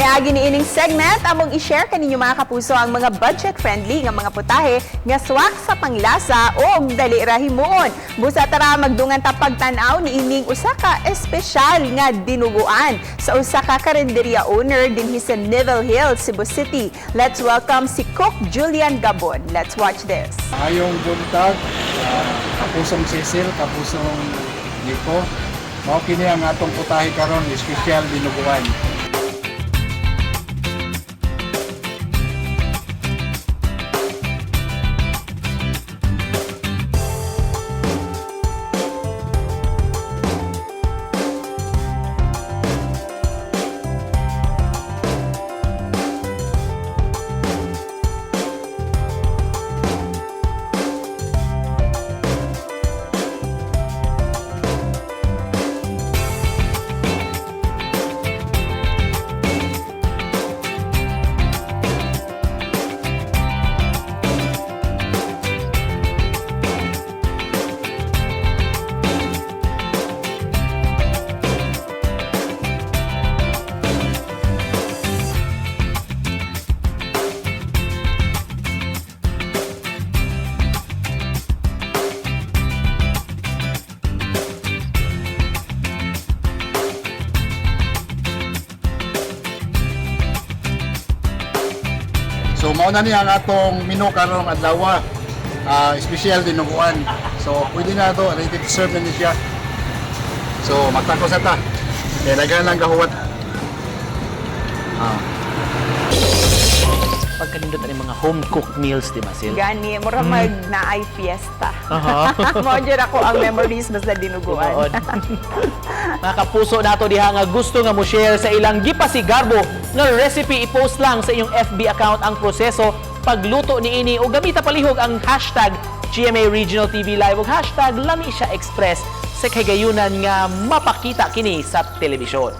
Pinaagi ni ining segment, among i-share kaninyo, mga kapuso, ang mga budget-friendly nga mga putahe nga swak sa panglasa o dali ra himuon. Busa tara, magdungan ta pagtan-aw ni ining usa ka espesyal nga dinuguan sa usa ka karinderya owner dinhi sa Nivel Hills, Cebu City. Let's welcome si Cook Julian Gabon. Let's watch this. Maayong buntag, kapusong Cecil, kapusong Nico. Mao kini ang atong putahe karon, espesyal dinuguan. So mao na ni ang atong menu karong adlaw. Espesyal dinuguan. So pwede na to, ready to serve na ni siya. So magtako sa ta. Kaya daghan lang gahuwat. Pagkanindot ani mga home-cooked meals, di ba, Sil? Gani, mura mag naay fiesta. Mao jud ako ang memories basta dinuguan. Tinuod. Mga kapuso nato diha nga gusto nga mo share sa ilang gipasigarbo nga recipe, i-post lang sa inyong FB account ang proseso pagluto niini o gamita palihog ang #GMARegionalTVLive ug #LamiSiyaExpress sa kahigayunan nga mapakita kini sa telebisyon.